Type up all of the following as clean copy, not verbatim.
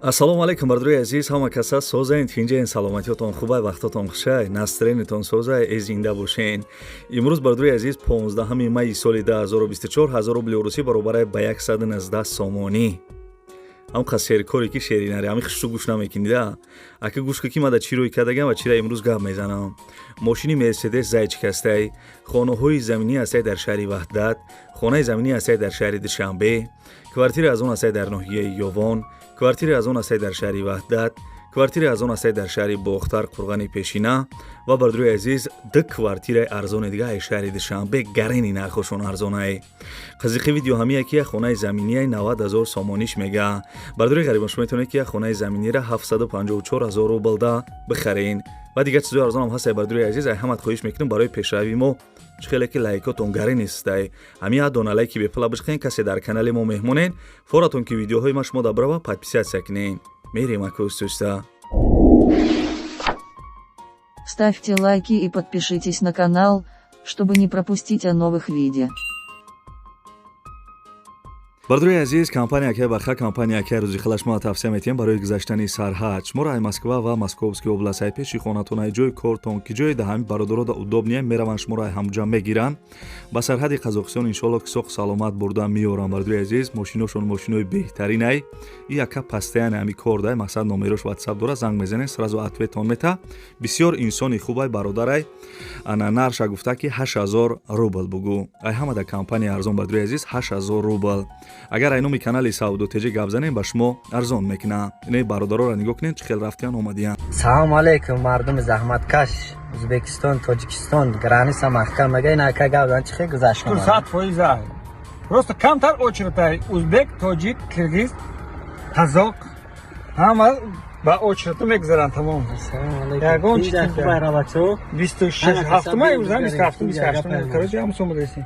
Ассалому алайкум, бардорои азиз, ҳама каса созаен, тинҷаен, саломатиётон хубай, вақтотон хушай, настроение тон созай, э зинда бошен. Имрӯз, бардорои азиз, 15 майи соли 2024, 1000 рубли русӣ баробарай ба 119 сомонӣ. Ҳам серкоре ки шеринаре, ҳами хишту гӯш намекунида. Ака гӯш ки мада чӣ рӯй кардагам ва чира имрӯз гап мезанам. Мошини Мерседес Зайчик ҳастай, хонаҳои заминӣ ҳастай дар шаҳри Ваҳдат, хонаи заминӣ ҳастай дар шаҳри Душанбе, квартира аз он ҳастай дар ноҳияи Ёвон, квартира аз он ҳастай дар шаҳри Ваҳдат, квартира аз он ҳастай дар шаҳри Бохтар, Қурғани Пешина ва, бардорои азиз, ду квартираи арзони дига ай шаҳри Душанбе, гарени нархошон арзонай. Қызиқи видео ҳамия ки як хонаи заминияи 90 ҳазор сомониш мега. Бардорои ғарибон, шумо метавонед ки як хонаи заминира 754 ҳазор рублда бихарен ва дигар чизои арзонам ҳастай. Бардорои азиз, ай ҳамат хоҳиш мекунем, барои пешравии мо чӣ хеле ки лайкотон гаре нестай, ҳамин як дона лайки бепула бишқен. Касе дар канали мо меҳмонен, форатон ки видеоҳои ма шумо дабрава, подписаться кунен. Мерем, акустуста. Ставьте лайки и подпишитесь на канал, чтобы не пропустить о новых видео. Бардорои азиз, компания Акай Баха, компания Акай Рӯзи хелаш мо тавсия метиҳем барои гузаштани сарҳад. Шуморо ай Москва ва Московский област, ай пеши хонатон, ай ҷои кортон, ки ҷои да ҳами бародаро да удобнее, мераванд, шуморо ай ҳамуҷа мегиранд, ба сарҳади Қазоқистон иншоалло ки соқ саломат бурда меоранд. Бардорои азиз, мошиношон мошинои беҳтаринай. И яка постоянно ҳами кор дай, мақсад, номерош ватсап дора, занг мезанед, сразу ответ он мета. Бисёр инсони хубай бародарай. Ана нарша гуфта ки 8000 рубл бугӯ. Ай ҳама да компания арзон, бардорои азиз, 8000 рубл. Агар ай номи канали Савдо ТЖ гап занем, ба шумо арзон мекунад. Инаи бародароро нигоҳ кунед, чӣ хел рафтиян, омадиян. Салому алейкум, мардуми заҳматкаш Ӯзбекистон, Тоҷикистон, граница маҳкам мега, ин ака гап зан, чӣ хел гузашт? 100%. Ай просто камтар очередь ай. Узбек, тоҷик, киргиз, қазоқ ҳама ба очередь мегузаранд, тамом. Ягон чиз. 26 ҳафтума имрӯза, 27-ум, 28-ум, короче, ҳам сомадаси.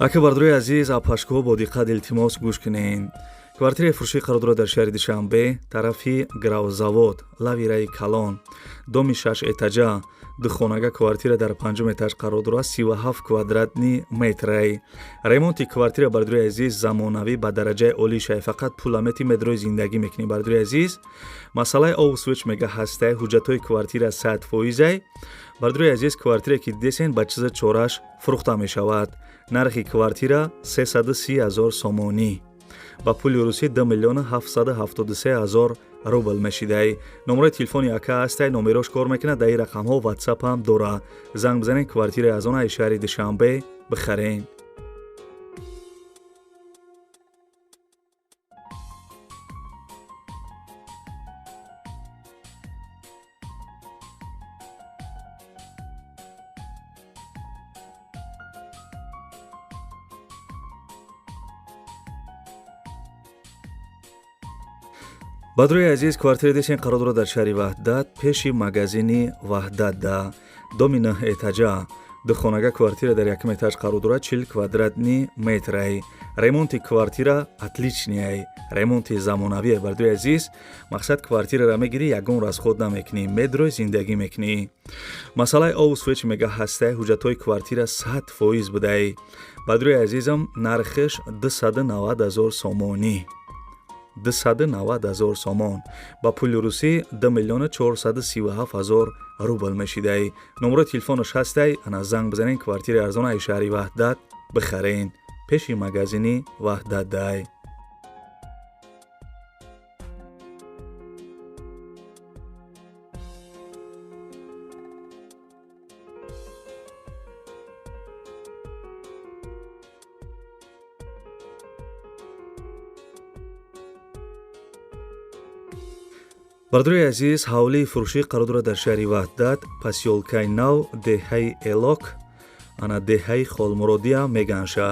Ака, бардорои азиз, апашкоҳо, бо диққат илтимос гӯш кунед. Квартираи фурӯшӣ қарор дорад дар шаҳри Душанбе, тарафи Гравзавод, лавираи калон, доми шаш этажа, духонага квартира дар панҷум этаж қарор дорад, 37 квадратный метрай. Ремонти квартира, бардорои азиз, замонавӣ, ба дараҷаи олӣ шай. Фақат пуламети метрои зиндагӣ мекунӣ. Бардорои азиз, масъалаи обу свет мега ҳастай, ҳуҷҷатҳои квартира 100%ай. Бардорои азиз, квартире ки десен, ба чиза чораш фурӯхта мешавад. Нархи квартира 330 ҳазор сомонӣ, ба пули русӣ 2 миллиону 773 ҳазор рубл мешидай. Номерои телефони ака ҳастай, номерош кор мекунад, дар ин рақамҳо ватсап ҳам дора. Занг бизанед, квартираи аз он ай шаҳри Душанбе бихарен. Бардорои азиз, квартираи десен қарор дорад дар шаҳри Ваҳдат, пеши магазини Ваҳдатда, доми нӯҳ этажа, духонага квартира дар якум этаж қарор дорад, 40 квадратный метрай. Ремонти квартира отличный ай, ремонти замонавие. Бардорои азиз, мақсад, квартираро мегирӣ, ягон расход намекунӣ, метрои зиндагӣ мекунӣ. Масъалаи обу свет мега ҳастай, ҳуҷҷатҳои квартира 100% будай. Бардорои азизам, нархиш 290 ҳазор сомонӣ, 290 ҳазор сомон, ба пули русӣ 2 миллиону 437 ҳазор рубл мешидай. Номерои телефонаш ҳастай, ана занг бизанед, квартираи арзона ай шаҳри Ваҳдат бихарен, пеши магазини Ваҳдатдай. Бардорои азиз, ҳавлии фурӯшӣ қарор дорад дар шаҳри Ваҳдат, посёлкаи Нав, деҳаи Элок, ана деҳаи Холмуродия меганша.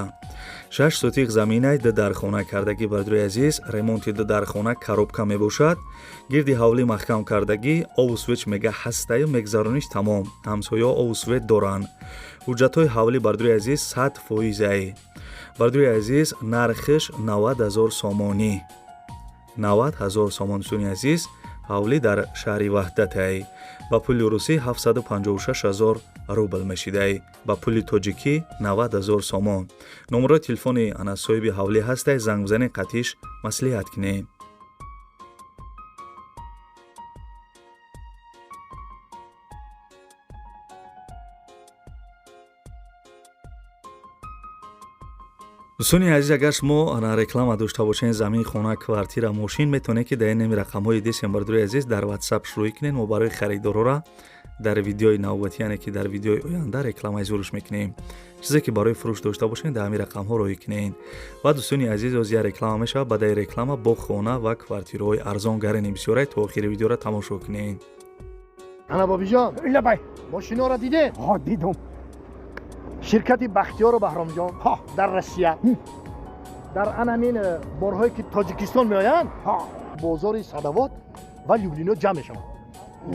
6 сотих заминай, ду дархона кардагӣ. Бардорои азиз, ремонти ду дархона, коробка мебошад, гирди ҳавлӣ маҳкам кардагӣ, обу свет мега ҳастаю, мегзарониш, тамом. Ҳамсояҳо обу свет доранд. Ҳуҷҷатҳои ҳавлӣ, бардорои азиз, 100%ай. Бардорои азиз, нархиш 90 ҳазор сомонӣ, 90 ҳазор сомон. Дӯстони азиз, ҳавлӣ дар шаҳри Ваҳдатай, ба пули русӣ 756 ҳазор рубл мешидай, ба пули тоҷикӣ 90 ҳазор сомон. Номерои телефони ана соҳиби ҳавлӣ ҳастай, занг бизанед, қатиш маслиҳат кунед. Дӯстони азиз, агар шумо реклама дошта бошед, замин, хона, квартира, мошин, метавонед, ки дар ин рақамҳои десем, бардори азиз, дар WhatsApp шурӯъ кунед. Мо барои харидорора дар видеои навбатӣ, яъне ки дар видеои оянда, рекламаи зурш мекунем. Чизе ки барои фурӯш дошта бошед, дар ҳамин рақамҳо роҳӣ кунед. Ва дӯстони азиз, оз я реклама мешавад. Баъдаи реклама бо хона ва квартираҳои арзон гарени бисёрай. То охири видеоро тамошо кунед. Ана, Бобиҷон. Лабай. Мошиноро дидем. Ҳо, дидум. Ширкати Бахтиёру Баҳромҷон дар Россия дар ан ҳамин борҳое ки Тоҷикистон меоянд, бозори Садовод ва Люблино ҷамъ мешаванд.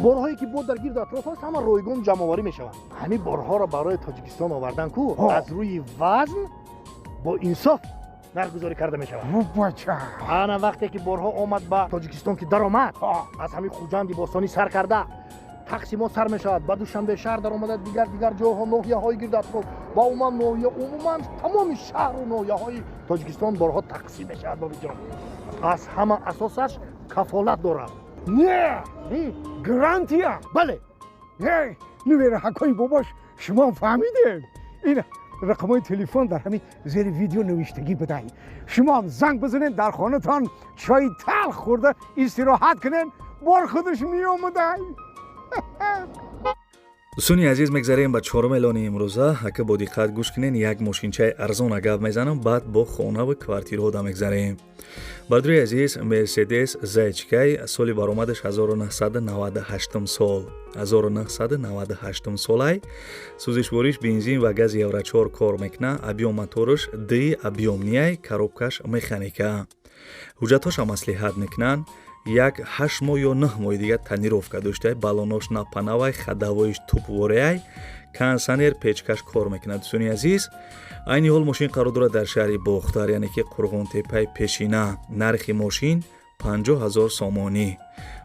Борҳое ки бо дар гирду атроф аст, ҳама ройгон ҷамъоварӣ мешаванд. Ҳамин борҳоро барои Тоҷикистон овардан ку аз рӯи вазн бо инсоф нархгузорӣ карда мешавад. Бача. Ана, вақте ки борҳо омад ба Тоҷикистон, ки даромад, аз ҳамин Хуҷанди бостонӣ сар карда, тақсимот сар мешавад, ба Душанбе шаҳр даромада, дигар дигар ҷойҳо, ноҳияҳои гирду атроф ва умуман ноҳия, умуман тамоми шаҳру ноҳияҳои Тоҷикистон борҳо тақсим мешавад. Бобиҷон, аз ҳама асосаш кафолат дорад. Не, гарантия. Бале. Не, нувераҳакои бобош, шумо фаҳмидем. Ин рақамҳои телефон дар ҳамин зери видео навиштагӣ будай. Шумоам занг бизанед, дар хонатон чойи талх хӯрда истироҳат кунед, бор худаш меомадай. Дӯстони азиз, мегзарем ба чорум эълони имрӯза. Ака, бо диққат гӯш кунед, як мошинчаи арзона гап мезанам, баъд бо хонаву квартираҳо да мегзарем. Бардори азиз, Мерседес Зайчикай, соли баромадаш 1998 сол, 1998 солай. Сӯзишвориш бензин ва гази Евро 4 кор мекуна, объём мотораш д объёмный, коробкаш механика. Ҳуҷҷатҳоша маслиҳат мекунанд. Як 8 моҳ ё 9 моҳи дигар тонировка доштай, баллонош напанавай, ходовойш тупвореай, кондиционер, печкаш кор мекунад. Дӯстони азиз, айни ҳол мошин қарор дорад дар шаҳри Бохтар, яъне ки Қурғонтеппаи пешина. Нархи мошин 50 000 сомонӣ,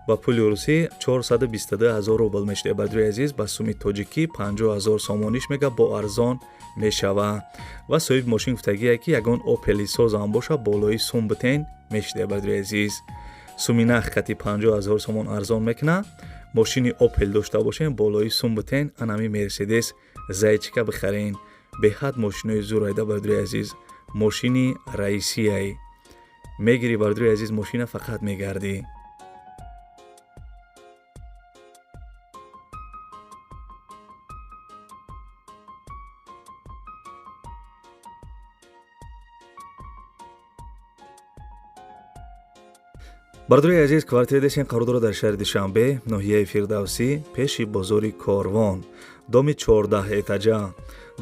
ба пули русӣ 422 ҳазор рубл мешуда. Бардори азиз, ба суми тоҷикӣ 50 000 сомониш мега бо арзон мешава. Ва соҳиби мошин гуфтагие, ки ягон Опели созам боша, болои сум битен мешуда. Бардори азиз, суми нах қати 50 000 сомон арзон мекуна. Мошини Опел дошта бошем, болои сум битен, анами Мерседес Зайчика бихарен. Беҳад мошинои зур айда. Бардори азиз, мошини раисияй мегирӣ. Бардори азиз, мошина фақат мегардӣ. Бардори азиз, квартира десен қарор дорад дар шаҳри Душанбе, ноҳияи Фирдавсӣ, пеши бозори Корвон, доми 14 этажа.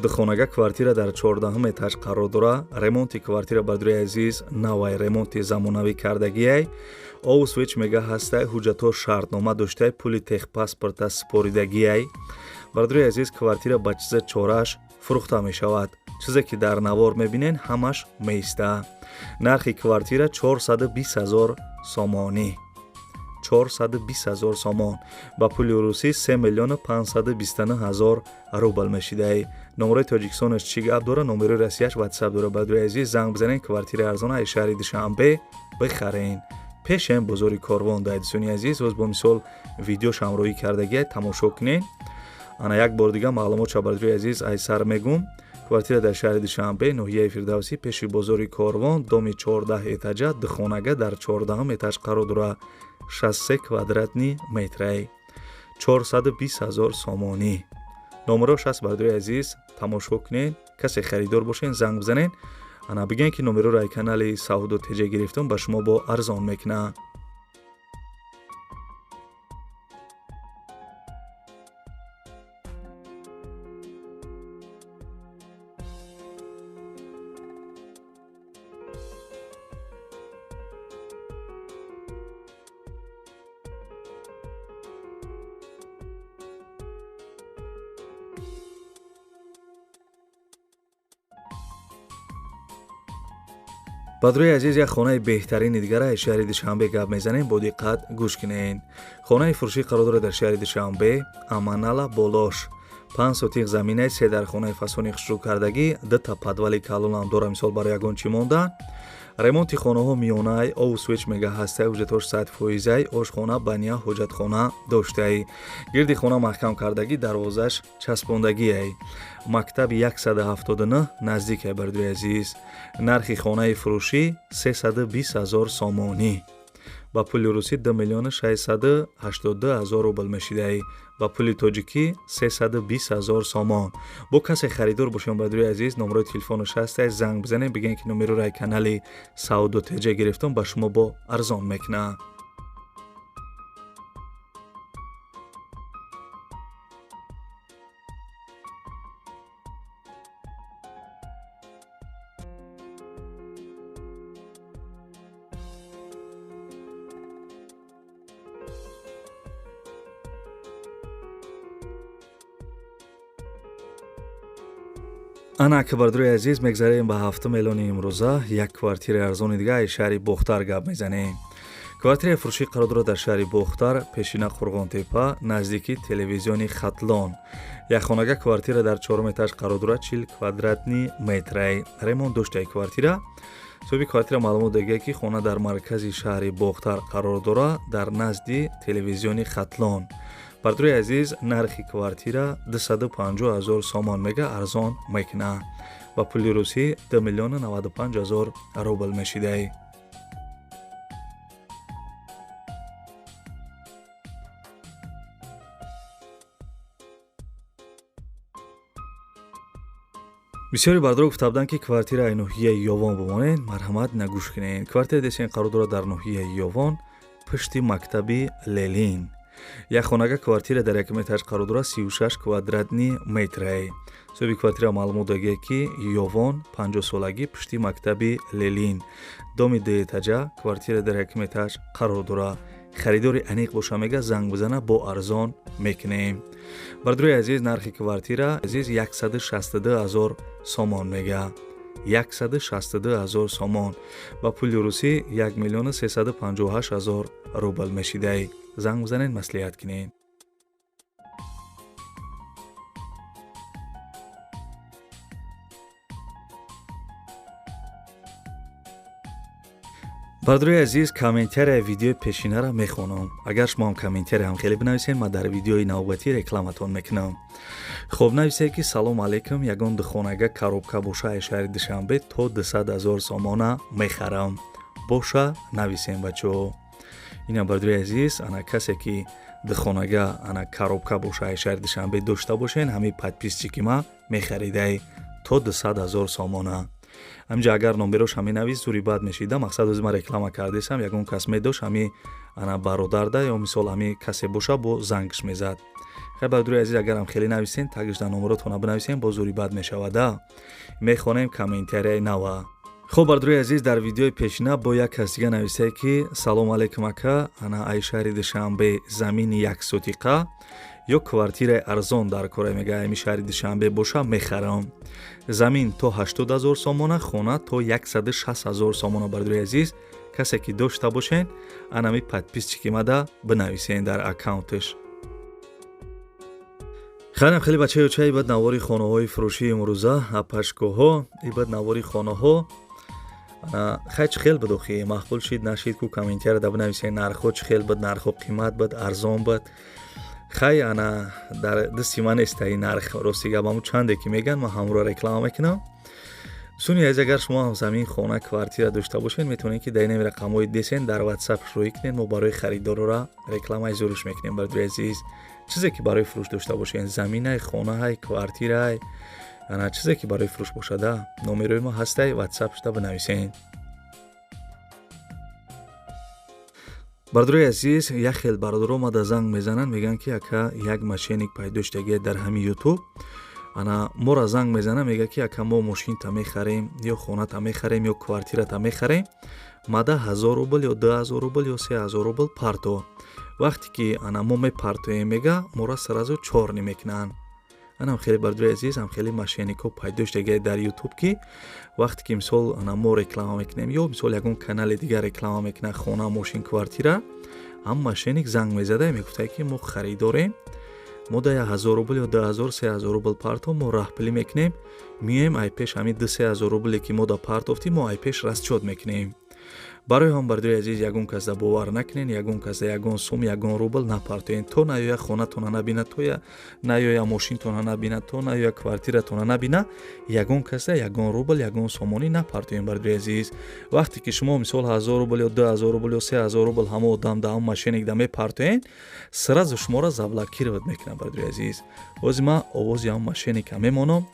Духонага квартира дар 14-ҳум этаж қарор дора. Ремонти квартира, бардори азиз, навай, ремонти замонавӣ кардагиай. Обу свеч мега ҳастай, ҳуҷҷатҳо, шартнома доштай, пули техпаспорта супоридагиай. Бардори азиз, квартира ба чиза чораш фурӯхта мешавад. Чизе ки дар навор мебинен, ҳамаш меиста. Нархи квартира 420 ҳазор сомонӣ, 420 ҳазор сомон, ба пули русӣ 3 миллиону 529 ҳазор рубл мешидай. Номерои Тоҷикистонаш чӣ гап дора, номерои Россияш Ватсап дора. Бардори азиз, занг бизанен, квартираи арзона аз шаҳри Душанбе бихарен, пешем бозори Корвон дай. Дӯстони азиз, боз бо мисол видеош ҳамроҳӣ кардагиай, тамошо кунен. Ана, як бор дига маълумот ша, бардори азиз, ай сар мегум. Квартира дар шаҳри Душанбе, ноҳияи Фирдавсӣ, пеши бозори Корвон, доми 14 этажа, духонага дар 14-ҳум этаж қарор дора, 63 квадратный метрай, 420 ҳазор сомонӣ. Номерош ҳаст, бардори азиз, тамошо кунед. Касе харидор бошен, занг бизанед, ана бигӯен, ки номероро ай канали Савдо Теҷа гирифтум, ба шумо бо арзон мекунад. Бардори азиз, як хонаи беҳтарини дигара аз шаҳри Душанбе гап мезанем, бо диққат гӯш кунед. Хонаи фурӯшӣ қарор дорад дар шаҳри Душанбе, Аманала Болош, 5 сотих заминаи, се дар хонаи фасони хушрӯ кардагӣ, дута подвали калонам дора, мисол барои ягон чӣ мондан. Ремонти хонаҳо миёнаай, ову свеч мега ҳастай, ҳуҷҷатош 100%, ошхона, баня, ҳоҷатхона доштай. Гирди хона маҳкам кардагӣ, дарвозаш часпондагиай. Мактаби 179 наздикай, бардори азиз. Нархи хонаи фурӯшӣ 320 000 сомонӣ. Ба пули русӣ 2 миллиону 682 000 рубл мешидай. Ба пули тоҷикӣ 320 000 сомон. Бо касе харидор бошем, бардори азиз, номерои телефонаш ҳастай, занг бизанем, бигӯем ки номероро ай канали Савдо ТЖ гирифтам, ба шумо бо арзон мекунад. Ана ки, бардори азиз, мегзарем ба ҳафтум эълони имрӯза. Як квартираи арзони дига аз шаҳри Бохтар гап мезанем. Квартираи фурӯшӣ қарор дорад дар шаҳри Бохтар, пешина Қурғонтепа, наздики телевизиони Хатлон. Якхонага квартира дар чорум этаж қарор дорад, 40 квадратный метрай. Ремонт доштаи квартира. Соҳиби квартира маълумот дагия, ки хона дар маркази шаҳри Бохтар қарор дорад, дар назди телевизиони Хатлон. Бардори азиз, нархи квартира 250 000 сомон мега, арзон мекуна. Ба пули русӣ 2 миллиону 95 000 рубл мешидай. Бисёри бардоро гуфта буданд, ки квартираи ноҳияи Ёвон бимонед, марҳамат, нагӯш кунед. Квартира десен қарор дорад дар ноҳияи Ёвон, пушти мактаби Ленин. Якхонага квартира дар якум этаж қарор дорад, 36 квадратный метрай. Соҳиби квартира маълумот дагия, ки Ёвон, 50-солагӣ, пушти мактаби Ленин, доми дуэтажа, квартира дар якум этаж қарор дорад. Харидори аниқ боша, мега, занг бизана, бо арзон мекунем. Бардори азиз, нархи квартира азиз 162 000 сомон мега, 162 000 сомон, ба пули русӣ 1 миллиону 358 000 рубл мешидай. Занг бизанед, маслиҳат кунед. Бардори азиз, комментарияи видеои пешинара мехонам. Агар шумо ҳам комментария ҳам хеле бинависед, ман дар видеои навбатӣ рекламатон мекунам. Хоб, нависед, ки салом алейкум, ягон духонага коробка боша ай шаҳри Душанбе то 200 000 сомона мехарам. Боша, нависем, бачаҳо. Ина, бардори азиз, ана касе ки духонага ана коробка боша ай шаҳри Душанбе дошта бошен, ҳамин подписчики ма мехаридай то 200 000 сомона. Ҳаминҷа агар номерош ҳамин навис, зури бад мешида. Мақсад, ози ман реклама кардесам, ягон кас медошт ҳами ана бародарда ё мисол ҳами касе боша, бо зангш мезад. Хай, бардори азиз, агарам хеле нависен, тагиш дар номеротона бинависем, бо зури бад мешавада. Мехонем комментарияи нава. Хоб, бардори азиз, дар видеои пешина бо як кас дига нависае, ки салом алейкум, ака, ана ай шаҳри Душанбе замини як сотиқа ё квартираи арзон дар кора, мега, ами шаҳри Душанбе боша, мехарам. Замин то 80 000 сомона, хона то 160 000 сомона. Бардори азиз, касе ки дошта бошен, анами подписчики мада бинависен дар аккаунташ. Хайрам, хеле бачаи оча, ибад навори хонаҳои фурӯшии имрӯза, апашкоҳо, ибад навори хонаҳо. Хай, чӣ хел буд охи, маъқул шид, нашид ку комментария да бинависен. Нархҳо чӣ хел буд? Нархҳо қимат буд, арзон буд? Хай, ана дар дасти ман неста ин нарх, рости гап, ҳамун чанде ки мегӯянд, ман ҳамро реклама мекунам. Дӯстони азиз, агар шумо ҳам замин, хона, квартира дошта бошед, метавонед, ки дар инами рақамҳои десен дар ватсап рӯӣ кунед, мо барои харидорора рекламаи зӯруш мекунем. Бардори азиз, чизе ки барои фурӯш дошта бошед, заминай, хонаҳай, квартираай, ана чизе ки барои фурӯш бошада, номерои мо ҳастай, ватсап шуда бинависед. Бардори азиз, як хел бародаро омада занг мезананд, мегӯянд, ки ака, як мошенник пайдо шудагия дар ҳамин Ютуб. Ана моро занг мезанад, мегӯяд, ки ака, мо мошинта мехарем ё хоната мехарем ё квартирата мехарем, мада 1000 рубл ё 2000 рубл ё 3000 рубл парто. Вақте ки ана мо мепартоем, мега, моро сразу чёрный мекунанд. Анам хеле, бардори азиз, ҳам хеле мошенникҳо пайдо шудагия дар Ютуб, ки вақте ки мисол ана мо реклама мекунем ё мисол ягон канали дигар реклама мекунад хона, мошин, квартира, ҳам мошенник занг мезада, мегуфтае, ки мо харидорем, Мо да 1000 рубл ё 2000, 3000 рубл парто, мо раҳпулӣ мекунем, меоем ай пеш ҳамин 2-3 ҳазор рубле ки мо да партофтӣ, мо ай пеш расчёт мекунем. Барои ҳам, бардори азиз, ягон касда бовар накунен, ягон касда ягон сум, ягон рубл напартоен, то наёя хонатона набина, то наёя мошинтона набина, то наёя квартиратона набина, ягон касда ягон рубл, ягон сомонӣ напартоен. Бардори азиз, вақте ки шумо, мисол, 1000 рубл ё 2000 рубл ё 3000 рубл ҳамо одам да, ҳамо мошенник да мепартоен, сразу шуморо заблокировать мекунад. Бардори азиз, ҳозир ман овози ҳамон мошенника мемонам.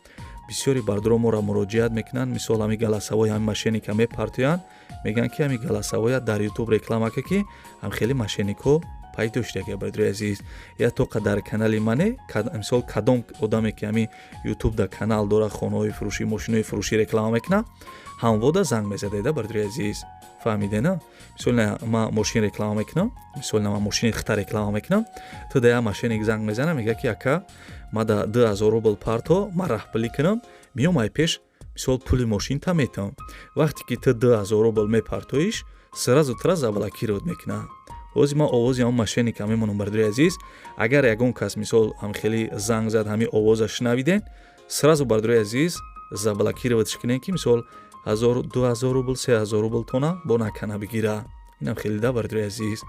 Бисёри бардоро моро муроҷиат мекунанд, мисол, ҳамин голосовой ҳамин мошенника мепартоянд, мегӯянд, ки ҳамин голосовоя дар Ютуб реклама ка, ки ҳам хеле мошенникҳо пайдо шудага. Бардори азиз, я тоқа дар канали мане, мисол, кадом одаме ки ҳамин Ютуб да канал дора, хонаҳои фурӯшӣ, мошинои фурӯшӣ реклама мекунад, ҳамвода занг мезадеда. Бардори азиз, фаҳмидена? Мисол, ман мошин реклама мекунам, мисол, ман мошини хита реклама мекунам, ту да як мошенник занг мезана, мега, ки ака, ма да 2000 рубл парто, ман раҳпулӣ кунам, миём ай пеш, мисол, пули мошинта метавам. Вақте ки ту 2000 рубл мепартоиш, сразу тура заблокировать мекунад. Ҳозир ман овози ҳамон мошенника мемонам. Бардори азиз, агар ягон кас, мисол, ҳам хеле занг зад, ҳамин овоза шунавиден, сразу, бардори азиз, заблокироватьш кунем, ки, мисол, ҳазор, 2000 рубл, 3000 рубл тона бо накана бигира. Инам хеле да. Бардори азиз,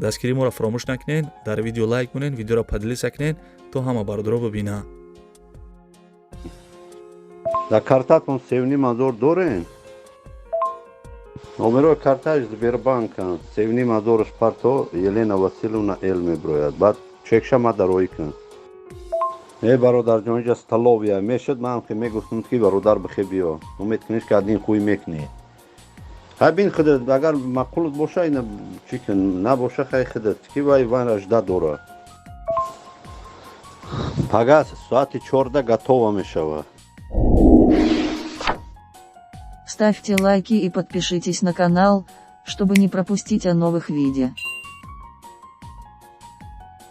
дастгирии моро фаромӯш накунед, дар видео лайк кунед, видеоро поделиться кунед, то ҳама бародаро бибинанд. Дар картатон 3500 дорен? Номерои картааш Сбербанкан. 3500-аш парто, Елена Василовна Эл меброяд. Баъд чекша ма дароӣ кун. Э, бародарҷон, иҷа столовая мешуд, ман ки мегуфтам, ки бародар, бихе биё, умед куниш, ки один хуй мекунӣ. Хай, бин худат, агар маъқулат боша, ина чӣ кун, набоша, хай худат, ки вай вайра жда дора. Пага соати 14 готова мешава. Ставьте лайки и подпишитесь на канал, чтобы не пропустить о новых видео.